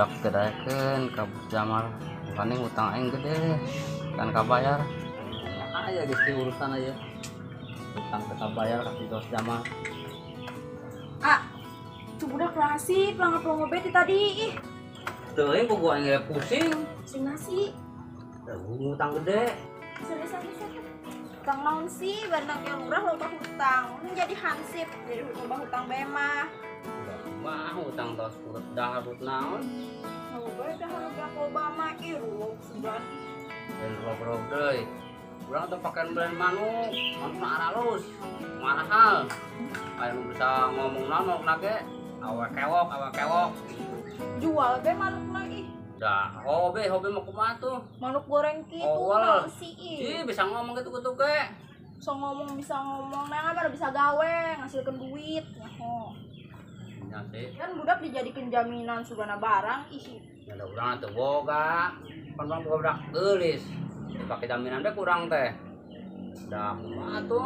Budak teu daekeun ka Bos Jamal. Paling utang aing gede kan kabayar. Aya geus di urusan aya. Utang teu kabayar ka si Bos Jamal. Ah, tuh budak nasi pelangap-pelongo beti tadi ih. Teuing ku gua aing pusing. Sing nasi. Utang gede. Serius serius. Utang naon sih, barang yang lurah loba hutang. Ini jadi hansip, jadi loba hutang bae mah. Wah, hutang tos urut dahar urut naon? Loba dahar budak loba mah ih ruwog sugan. Dan ruwog-ruwog deui. Urang teh pakean brand manuk, manuk aralus, mahal. Aya nu bisa ngomong naon manukna ge, awak kewok gitu. Jual be manukna ih. Dah, hobi mah kumaha tuh? Manuk goreng kitu naon sih ih. Ih, bisa ngomong gitu gitu ge. Bisa ngomong, nah baru bisa gawe, ngasilkeun duit, nyaho. Nya sih. Kan budak dijadikan jaminan sugana barang ih. Ya da urang teu boga. Pan urang boga budak geulis. Dipake jaminan teh kurang teh. Da kumaha tuh?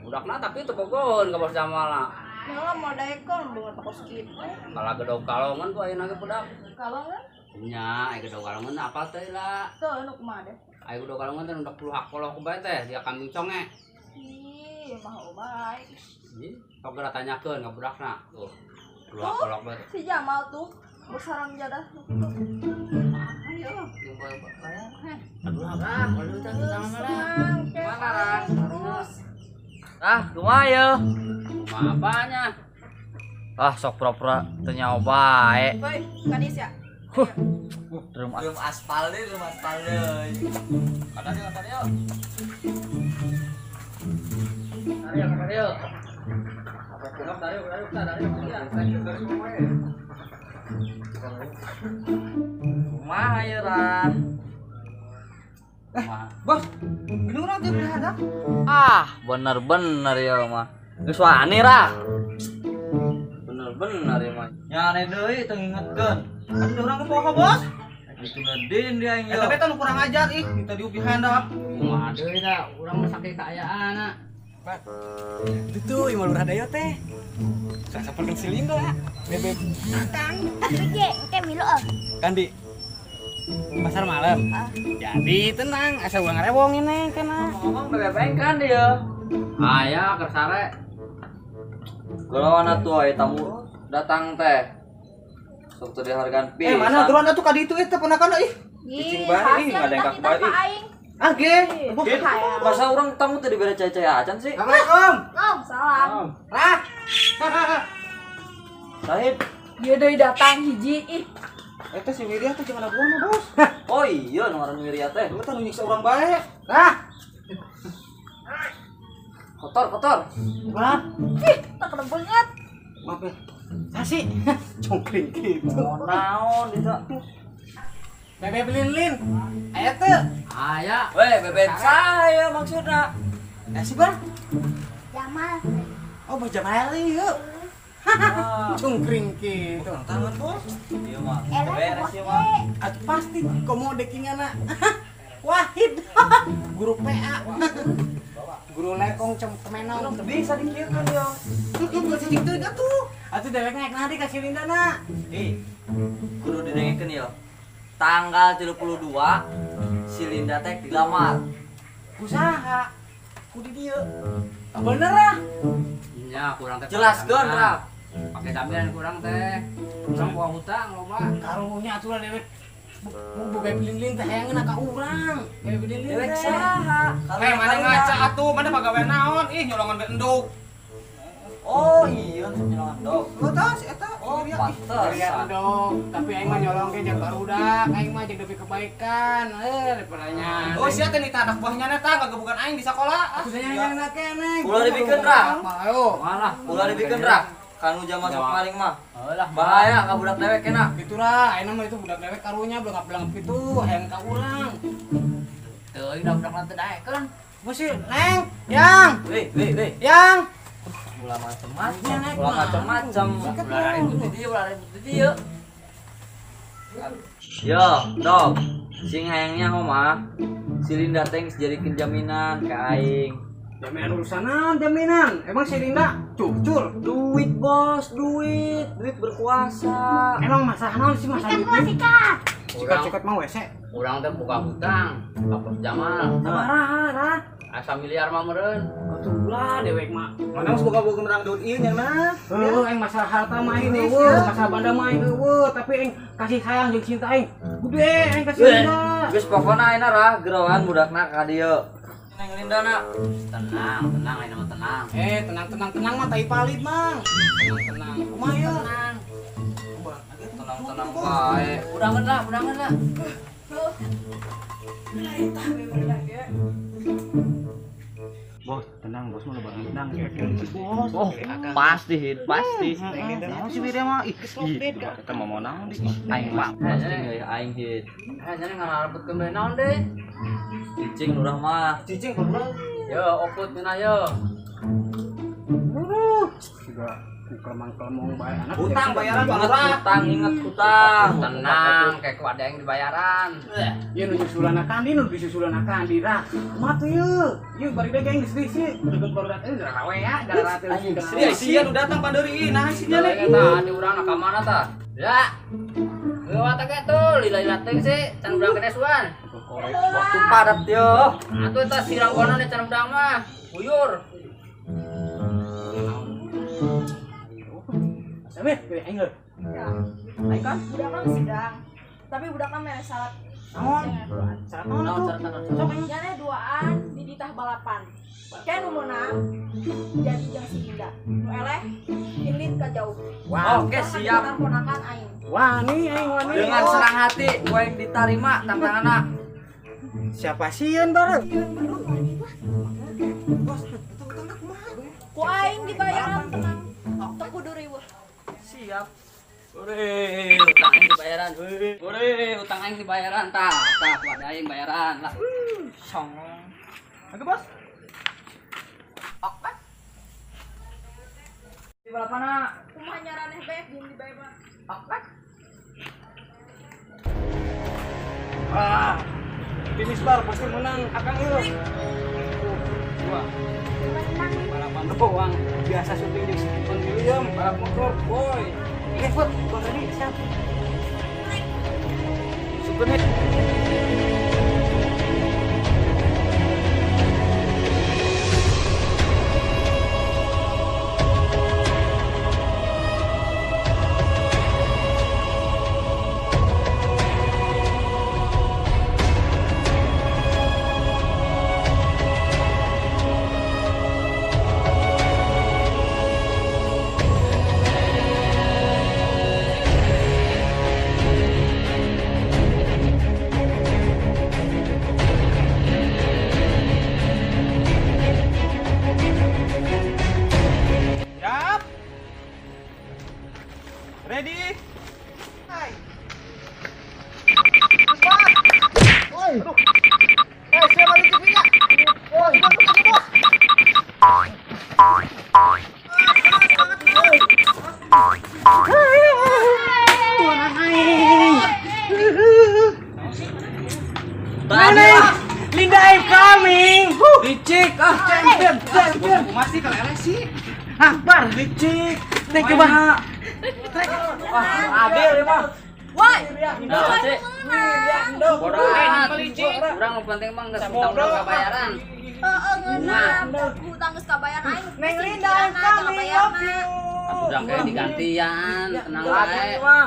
Budakna tapi teu bogoheun ka Bos Jamal. Malah mau daekeun beungeut kos kitu. Kalah gedog kalongan tuh ayeuna ge budak. Kalongan? Nya, aya gedog kalongan apa teh lah? Teu nu kumaha deh. Aya gedog kalongan teh udah puluh kolok bae teh dia kambing conge. Ih, mah bae. Ih, sok geura tanyakeun ka budakna. Tuh. Puluh kolok bae. Si Jamal tuh bersarang jadah. Ayo, bayar. Aduh, ah, kalau teh utang mah. Terus. Ah, kumaha ye? Kumaha apanya? Ah, sok pura-pura teu nyaho bae. Woi, kadis ya. Huh. Drum aspal deui, drum aspal deui. Kada dieu. Tarik, tarik. Tarik. Kumaha ye, Ran? Bos, gini urang teh berhadap. Ah, bener-bener ya mah. Geus wani rah. Bener-bener ya mah. Nya aneh deui teu ngingetkeun. Kan urang ke poho, Bos. Itu ngedin dia aing Eh, tapi eta nu kurang ajar ih, kita diupihan dah. Kumaha deui da, urang mah sakieu kaayaan. Itu imah lurah dayo teh. Sasapan si Linda. Bebek Kang, tapi ge milu ah. Kan di pasar malam. Jadi tenang, asa urang rewong ini kana. Ngomong bebek kan dia. Aya keur sare. Golawan atuh aya tamu datang teh. Sok teu dihargaan pisan. Eh, mana aturan atuh ka ditu teh ponakan ih. Ih, Cicing bae ih, ngadengkak bae ih. Ah, ge. Masa urang tamu teu dibere cai-cai acan sih? Assalamualaikum. Salam. Rah. Sahib. Dia deui datang hiji ih. Eta si Wirya teh jeung anak buahna, Bos. Oh iya, nu ngaran Wirya teh. Lu teh nu nyiksa urang bae. Rah. Kotor, kotor. Wah, Ih, tak kena banget. Maaf ya. sasi. Congkring gitu. Naon itu? Bebek lin-lin. Aya teu? Aya. Weh, bebek saya maksudna. Eh si Bang. Jamal. Oh, Bos Jamal ieu. Cungkring gitu. Tangan, Bos. Iya mah. Eleh Beres bos ieu mah. ge. Atuh pasti komo dekingana. Wahid. Guru PA. Guru lekong kemenong. Bisa dikieukeun yo. Heeh, cicing teuing atuh. Atuh dewek naik nadi ka si Linda na. Ih, kudu didengekeun yo. Tanggal 32 si Linda teh dilamar. Usaha. Ku di dieu. Bener ah. Nya kurang teh. Jelaskeun, Rah. Pake jaminan kurang teh. Urang bawa hutang loba. Karunya atuh lah dewek. Mau boga lin-lin teh hayangeun ka urang. Bebek lin-lin Dewek teh. saha? Eh, mana ngaca atuh, mana pagawean naon? Ih, nyolongan be endog. Oh iya, nyolongan dog. Lu tah si eta. Oh, Wirya. pantesan. Dong, tapi aing mah nyolong ge jeung barudak, aing mah jeung demi kebaikan. Eh, daripada nya. Oh, sia teh nita anak buahnya neta ngagebugan aing di sekolah. Atuh saya yang keneh. Ulah dibikeun, Rah. Ayo. Malah Ulah dibikeun, Rah. Kanu jam masuk maling mah. Heulah, Bahaya ka budak dewek kena. Gitu lah, aing mah itu budak dewek karunya belangap-belangap gitu, hayang ka urang. Teuing da budak teu daekeun. Mesti neng, yang, Weh, weh, weh. yang. Ulah macem-macem, ulah macem-macem. Ulah ribut di dieu, ulah ribut di dieu. Yo, dog. Sing hayangnya mah si Linda teh geus jadikeun jaminan ka aing. Jaminan urusanan, jaminan. Emang si Linda cucur. Duit bos, duit, duit berkuasa. Emang masalah naon sih masalah Sikat gua duit? sikat. Sikat-sikat mau WC. Urang teh buka hutang, ka Bos Jamal. Sabaraha, rah. Asa miliar mah meureun. Atulah dewek mah. Mana geus boga-boga menang duit ieu nya mah. Heuh, aing masalah harta mah aing eueuh, masalah banda mah aing eueuh, tapi aing kasih sayang jeung cinta aing gede aing kasih Linda. Geus pokona ayeuna rah geroan budakna ka dieu. Neng Linda na. Tenang, tenang ayeuna mah tenang. Eh, tenang tenang tenang mah tai palit, Mang. Tenang tenang. Kumaha ieu? Tenang. Tenang-tenang bae. Udangan lah, udangan lah. Bos, tenang bos mah loba bintang. Bos. Oh, pasti hit, pasti. Naon si Wirya mah? Ih, kita mau naon di. Aing mah pasti euy aing hit. Eh, jadi ngarebutkeun deui naon deui? Cicing lurah mah. Cicing goblok. Yo, okut cenah yo. Juga ku kelemang-kelemong bae anak. Hutang bayaran Pak Ingat Lurah. hutang, ingat hutang. Tenang, kayak ku ada yang dibayaran. Ieu nu nyusulan kandi, nu disusulan kandi rah. Kumaha tuh ieu? Ieu bari deui aing geus sih. Deket barudak teh rawe ya, darah teh. Sia sia nu datang panderi nah sia Lele eta di urang ka mana tah? Ya. Lewat teh tuh, lila-lila teuing sih, can urang kene suan. Waktu padat yo. Atuh eta sirang kono nih can urang mah. Uyur. Samir, gede aing heuh. Ya. Aing kan? Budak kan sidang. Tapi budak kan mere syarat. Naon? Syarat naon Naon atuh? syarat naon? Sok aing. Jane duaan di ditah balapan. Kayak nu meunang jadi jeung si Linda. Nu eleh indit ka jauh. Wah, Oke, siap. Ponakan aing. wani aing wani. Dengan senang hati gue yang diterima tantanganna. Siapa sieun bareng? Ku aing dibayaran tenang. Teu kudu riweuh. Siap. Ure, utang aing dibayaran. Ure, utang aing dibayaran tah. Tah, ku ada aing bayaran lah. Songong. Oke bos. Oke. Di balapanna. Kumaha nyaraneh bae jeung dibayar mah. Oke. Ah. Finish bar pasti menang akang ieu. Dua. Menang. Balapan doang. Biasa syuting jeung Stephen William, balap motor, boy. Oke, Fut, gua tadi siap. Super hit. Siap. Ready? Hai. Terus, Bos. Woi. Aduh. Eh, siapa di TV-nya? Woi, bos, bos, bos. Tuan aing. Tadi Linda I'm coming. Huh. licik ah. Champion, champion. Masih kalau eleh sih. Akbar, licik. Thank you, Bang. Wah, adil ya mah. Woi, Nah, sih. menang. Bodoh amat. Urang nu penting mah geus utang urang kabayaran. Heeh, ngeunah. Hutang geus kabayar aing. Neng Pasti Linda dikirana I'm coming. kabayarna. Love you. Atuh urang kayak digantian, tenang Adil wae. ya mah.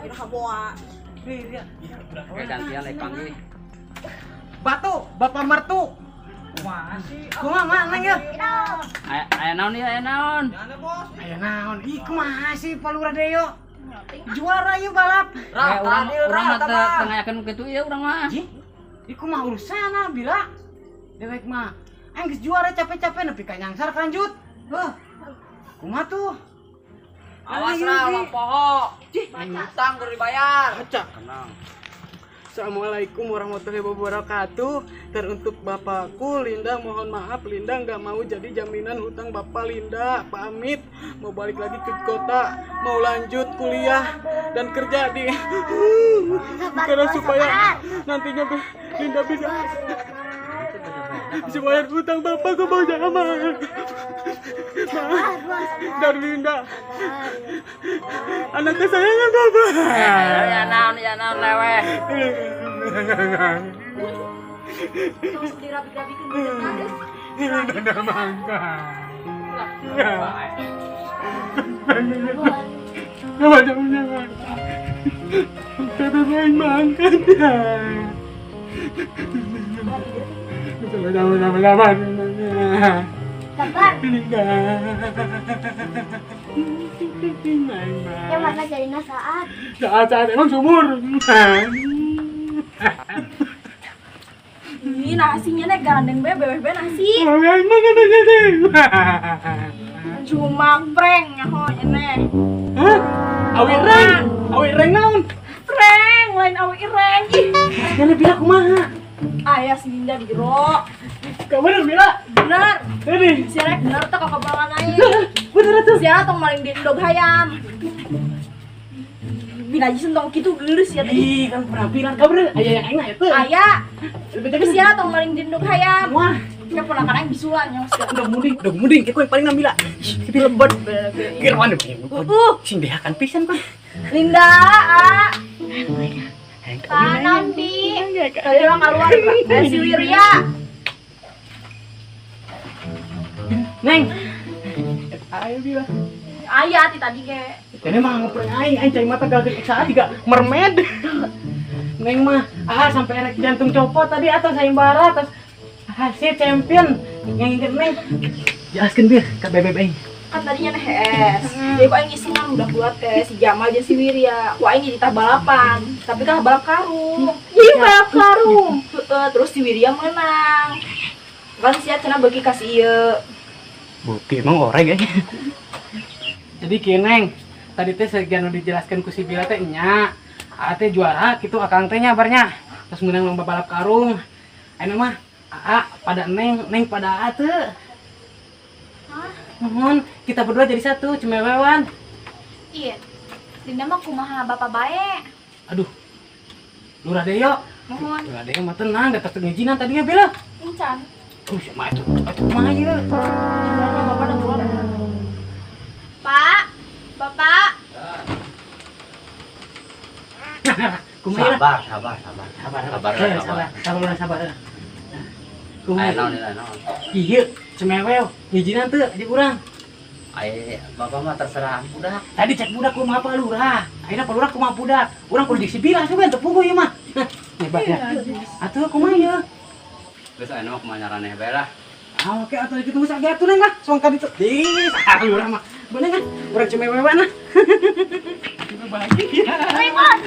Iraha boa. Kayak gantian naik panggil. Batu, Bapak mertu. Kumaha mah neng ya? Aya aya naon ieu, aya naon? Aya naon? Ih, kumaha sih Pak Lurah Deyo? Juara yuk balap. Rah, Eh, urang adil urang rah, mah teu tama. teu ngayakeun kitu ieu urang mah. Ih, ih kumaha urusana bila? Dewek mah aing geus juara capek-capek nepi ka nyangsar kanjut. Heuh. Kumaha tuh? Awas lah, ulah poho. Hutang kudu dibayar. Baca. Tenang. Assalamualaikum warahmatullahi wabarakatuh. Teruntuk bapakku Linda, mohon maaf Linda nggak mau jadi jaminan hutang bapak Linda. Pamit, mau balik lagi ke kota, mau lanjut kuliah dan kerja di karena supaya nantinya Linda bisa. Bisa bayar utang bapak ke Bang Jamal. Dan Linda. Anak kesayangan bapak. Ya naon leweh. Terus dirabi-rabikeun bener. Linda mangga. Jangan. Bebe main mangkat ya. Sabar. Sabar. Linda. Yang mana jadinya saat? Saat emang sumur. Ini nasinya nih gandeng be, bebeh nasi. Cuma prank nyaho ini. Hah? Awi reng naon? Prank, lain awi reng. Ih, Yana bila kumaha? Ayah si Linda di jero. Gak bener bila? Bener. Ini. Si rek bener tuh kekebalan aing. Bener tuh. Si tong maling di endog hayam. Binajisan tong kitu geuleuh ya teh. Ih, kan penampilan kau bener. Aya yang aing eta. Aya. Tapi si tong maling di endog hayam. Wah, Ini ponakan aing bisulan nya. dog muding kayak yang paling ngambil. Tapi lebet. Kirwan. Sing dehakan pisan kan. Linda, ah. Panon bi. Tadi orang keluar, si Wirya. Neng. Ayo bila. Ayah ti tadi ge. Ini mah ngeprank aing, aing cai mata gagal saat tiga mermaid. Neng mah, sampai anak jantung copot tadi atau sayembara atas hasil champion yang inget neng. Jelaskan bir ke bebek aing. Kan tadinya HS. Jadi kok aing isengan udah buat teh si Jamal jeung si Wirya. Ku aing ditah balapan, tapi kalah balap karung. Ih, balap karung. Heeh, terus si Wirya menang. Kan sia cenah beuki ka si ieu. Bukti emang oreng aing. Jadi kieu neng, tadi teh sekian nu dijelaskan ku si Bila teh nya. Aa teh juara kitu akang teh nya barnya. Terus menang lomba balap karung. Ayeuna mah aa pada neng, neng pada aa teu. Mohon, kita berdua jadi satu, cemewewan. Iya. Linda mah kumaha bapak bae. Aduh. Lurah Deyo. Mohon. Lurah Deyo mah tenang, datang pengizinan tadinya Bila. Encan. Siapa itu? Atuh kumaha ieu? Gimana bapak udah keluar? Pak, Bapak. Kumaha? Sabar. Sabar, sabar. Kumaha? Ayo naon naon. Iya, cemewew, ngizinan teu di urang. Ayo bapak mah terserah budak. Tadi cek budak kumaha Pak Lurah. Ayeuna Pak Lurah kumaha budak. Urang kudu jeung si Bila sugan teu puguh ieu mah. Hebat ya. Atuh kumaha ieu? Geus ayeuna mah kumaha nyaraneh bae lah. Ah, oke atuh kitu geus age atuh neng lah, soang ka ditu. Ih, Lurah mah. Bener kan? Urang cemewewan lah. Bahagia. Wih, bos.